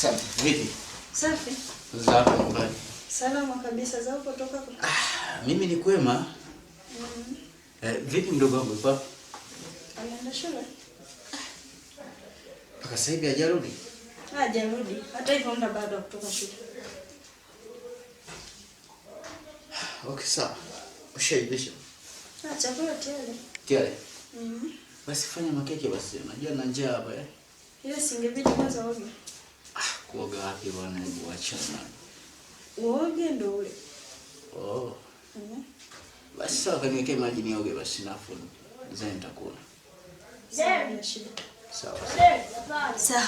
Asante. Vipi? Safi. Za hapo nyumbani? Salama kabisa. Za huko toka kwa? Ah, mimi ni kwema. Vipi mdogo wangu yuko wapi? Ameenda shule. Mpaka sasa hivi hajarudi? Hajarudi. Hata hivyo muda bado kutoka shule. Okay, sawa. Ushaivisha? Ah, chakula tayari. Tayari? Basi fanya makeke basi. Unajua na njaa hapa eh. Ile singebidi kwanza uoge. Ah, kuoga wapi bwana, hebu achana. Uoge ndio ule. Oh. Basi sawa, kaniwekee maji nioge basi nafu. Zeni nitakula. Sawa. Shida. Sawa. Sawa. Sawa.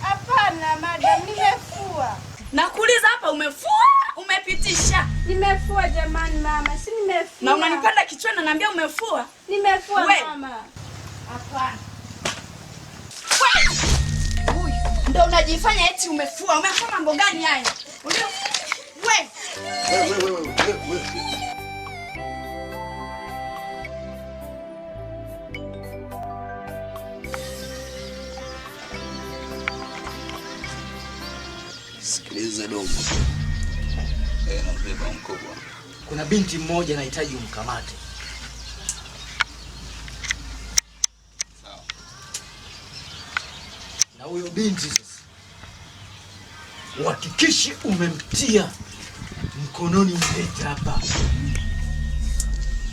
Hapana madam, nimefua. Nakuuliza hapa, umefua? Umepitisha? Nimefua jamani mama, si nimefua. Na unanipanda kichwani na naambia umefua? Nimefua We. mama. Hapana. Huyu ndio unajifanya eti umefua. Umefua mambo gani haya? We. We. Sikiliza dogo. Na mbeba mkubwa. Kuna binti mmoja anahitaji umkamate. Sawa. Na huyo binti sasa uhakikishe umemtia mkononi, umlete hapa.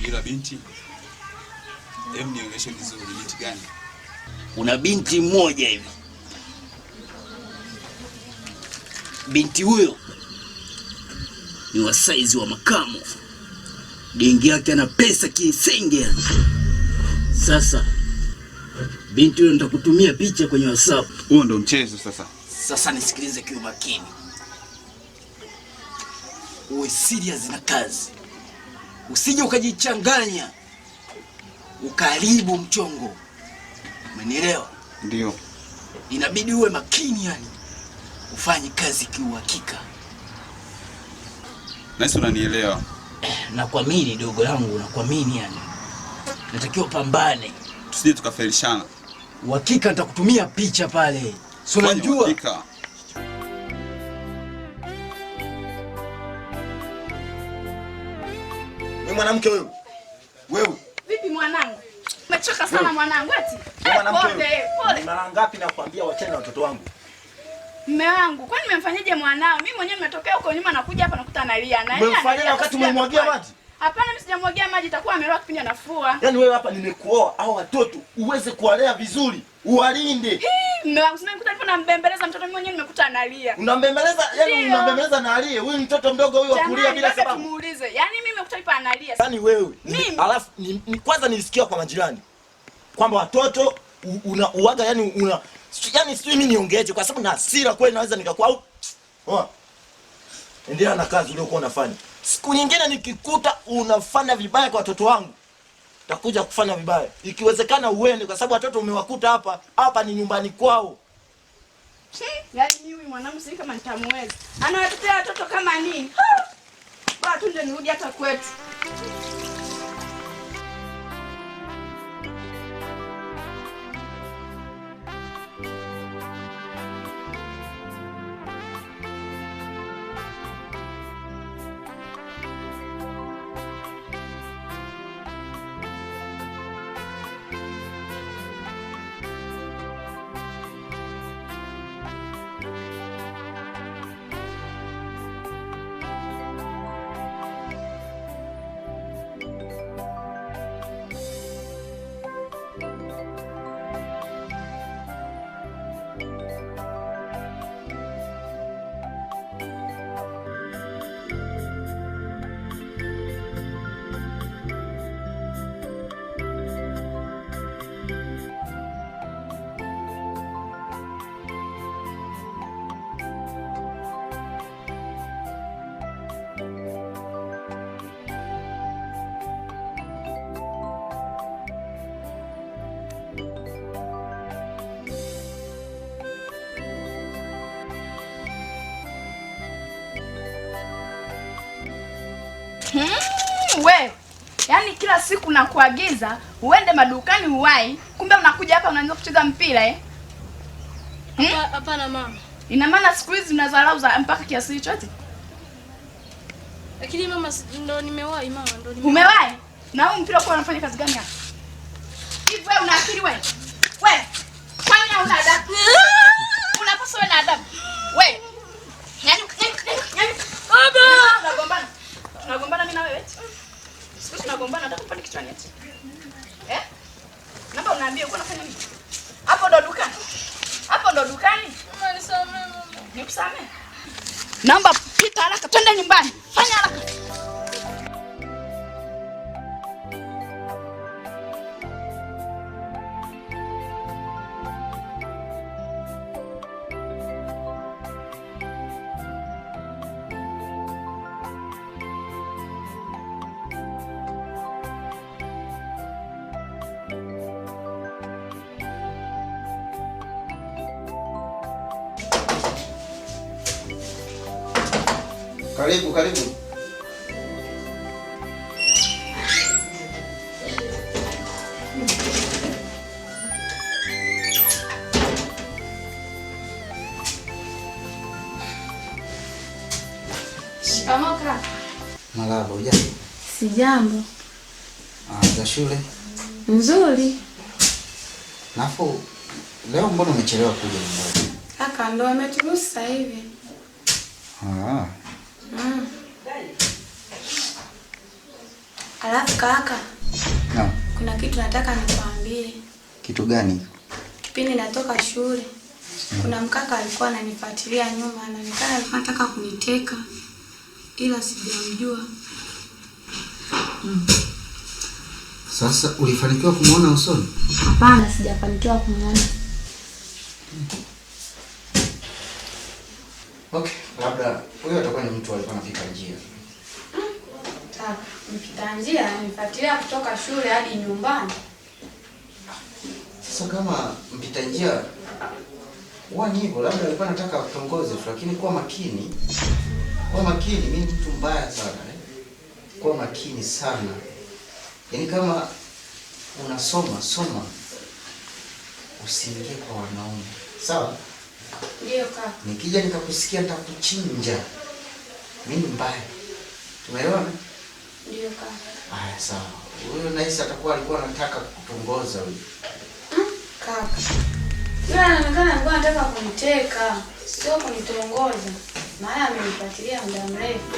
Ila binti, hebu nionyeshe vizuri binti gani? Kuna binti mmoja hivi. Binti huyo ni wa size wa makamo. Dingi yake ana pesa kisenge. Sasa binti huyo nitakutumia picha kwenye WhatsApp. Huo ndo mchezo sasa. Sasa nisikilize kwa makini. Uwe serious na kazi. Usije ukajichanganya ukaharibu mchongo. Umenielewa? Ndio. Inabidi uwe makini yani. Ufanye kazi kiuhakika. Nasi unanielewa. Nakuamini dogo langu, nakuamini yani. Natakiwa pambane. Tusije tukafelishana. Uhakika nitakutumia picha pale. Si unajua? Uhakika. Wewe mwanamke wewe. Wewe. Vipi mwanangu? Umechoka sana mwanangu eti? Wewe mwanamke Pole, wewe. pole. Mara ngapi nakwambia wachane na watoto wangu? Mume wangu, kwani nimemfanyaje mwanao? Mimi mwenyewe nimetokea huko nyuma nakuja hapa nakuta analia. Analia. Umemfanyaje wakati umemwagia maji? Hapana, mimi sijamwagia maji, itakuwa ameloa kipindi anafua. Yaani wewe hapa nimekuoa hao watoto uweze kuwalea vizuri, uwalinde. Hii, mume wangu, sina nikuta nilipo nambembeleza mtoto, mimi mwenyewe nimekuta analia. Unambembeleza, yaani Ndio. unambembeleza na alie. Huyu mtoto mdogo huyu wa kulia Jamani, bila labda sababu. Tumuulize. Yaani mimi nimekuta ipo analia. Yaani wewe, Mimi? alafu kwanza nilisikia kwa majirani kwamba watoto una uaga, yani una, yani sijui mimi niongeeje kwa sababu na hasira kweli naweza nikakuwa au. Oa. Endelea na kazi uliyokuwa unafanya. Siku nyingine nikikuta unafanya vibaya kwa watoto wangu, Takuja kufanya vibaya. Ikiwezekana uende kwa sababu watoto umewakuta hapa, hapa ni nyumbani kwao. Yaani mimi mwanangu sijui kama nitamweza. Anawatetea watoto kama nini? Bora tu ndio nirudi hata kwetu. We, yaani kila siku nakuagiza uende madukani uwai, kumbe unakuja hapa unaanza kucheza mpira eh? Hapana mama. Ina maana siku hizi unadharau za mpaka kiasi hicho eti? Lakini mama ndo nimewahi mama, ndo nimewahi. Umewahi? Na huu mpira uko unafanya kazi gani hapa? Hivi wewe una akili wewe? Wewe, kwani huna adabu? Unapaswa uwe na adabu. Wewe. Yaani baba, tunagombana. Tunagombana mimi na wewe eti? Siku tunagombana nataka kupanda kichwani eti. Eh? Naomba uniambie uko unafanya nini? Hapo ndo dukani. Hapo ndo dukani. Mama nisamehe mama. Nikusamehe. Naomba pita haraka twende nyumbani. Fanya haraka. Karibu, karibu. Shikamoo kaka. Marahaba, hujambo? Sijambo. Za shule? Nzuri. Nafu leo mbona umechelewa kuja nyumbani? Kaka ndo ameturuhusu sasa hivi. Alafu kaka, Naam. kuna kitu nataka nikwambie. Kitu gani? Kipindi natoka shule, kuna mkaka alikuwa ananifuatilia nyuma, anaonekana alikuwa anataka kuniteka, ila sijamjua. Sasa ulifanikiwa kumuona usoni? Hapana, sijafanikiwa kumuona. Okay, labda huyo atakuwa ni mtu alikuwa anapita njia. Kaka, mpita njia ananifuatilia kutoka shule hadi nyumbani. Sasa kama mpita njia huwa ni hivyo, labda alikuwa anataka kutongoze, lakini kuwa makini. Kuwa makini, mimi ni mtu mbaya sana eh. Kuwa makini sana. Yaani kama unasoma, soma. Usiingie kwa wanaume. Sawa? Ndio kaka. Nikija nikakusikia nitakuchinja. Mimi ni mbaya. Tumeelewana? Ndio kaka. Haya sawa. Huyo naisi atakuwa alikuwa anataka kukutongoza huyo. Kaka. Yule anaonekana alikuwa anataka kuniteka, sio kunitongoza. Maana amenifuatilia muda mrefu.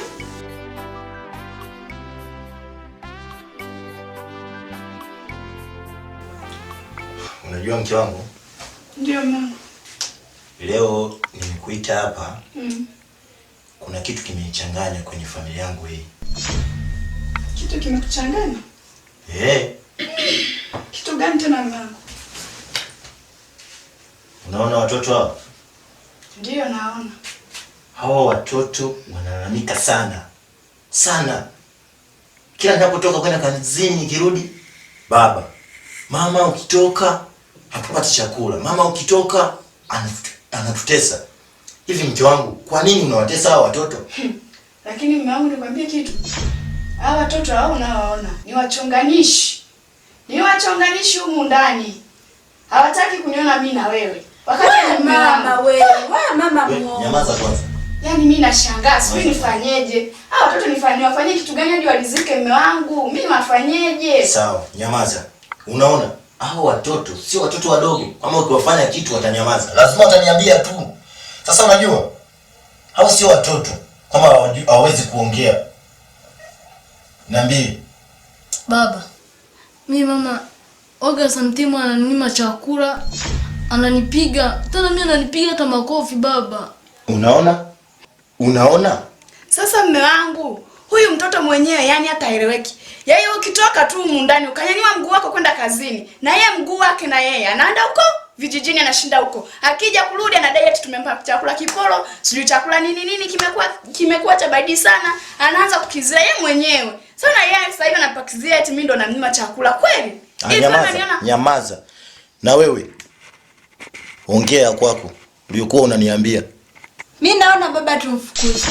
Unajua mke wangu? Ndio mama. Leo nimekuita hapa. Kuna kitu kimenichanganya kwenye familia yangu hii. Kitu kimekuchanganya? Eh. Kitu gani tena mama? Unaona watoto hao? Ndio naona. Hawa watoto wanalalamika sana. Sana. Kila ninapotoka kwenda kazini nikirudi, Baba, mama ukitoka hatupati chakula. Mama ukitoka anatutesa. Hivi mke wangu, kwa nini unawatesa hawa watoto? Lakini mume wangu nikwambie kitu. Hawa watoto hao unaowaona ni wachonganishi. Ni wachonganishi humu ndani. Hawataki kuniona mimi na wewe. Wakati ni Mama wewe, wewe mama muongo. Nyamaza kwanza. Yaani mimi nashangaa, sijui nifanyeje. Hawa watoto nifanyie wafanyie kitu gani hadi walizike mume wangu? Mimi wafanyeje? Sawa, nyamaza. Unaona? Hao watoto sio watoto wadogo. Kama ukiwafanya kitu watanyamaza. Lazima wataniambia tu. Sasa unajua? Hao sio watoto kama hawawezi kuongea. Niambie. Baba, mi mama oga sometimes ananinyima chakula, ananipiga, tena mimi ananipiga hata makofi baba. Unaona? Unaona? Sasa mume wangu, huyu mtoto mwenyewe yani hata haeleweki. Yeye ukitoka tu humu ndani ukanyanyua mguu wako kwenda kazini, na yeye mguu wake na yeye anaenda huko vijijini, anashinda huko. Akija kurudi anadai eti tumempa chakula kiporo, sijui chakula nini nini kimekuwa cha baridi sana, anaanza kukizia yeye mwenyewe. Sasa yeye sasa hivi anapakizia eti mimi ndo namnyima chakula kweli? Nyamaza, nyamaza. Na wewe ongea kwako uliokuwa unaniambia. Mimi naona baba tumfukuze.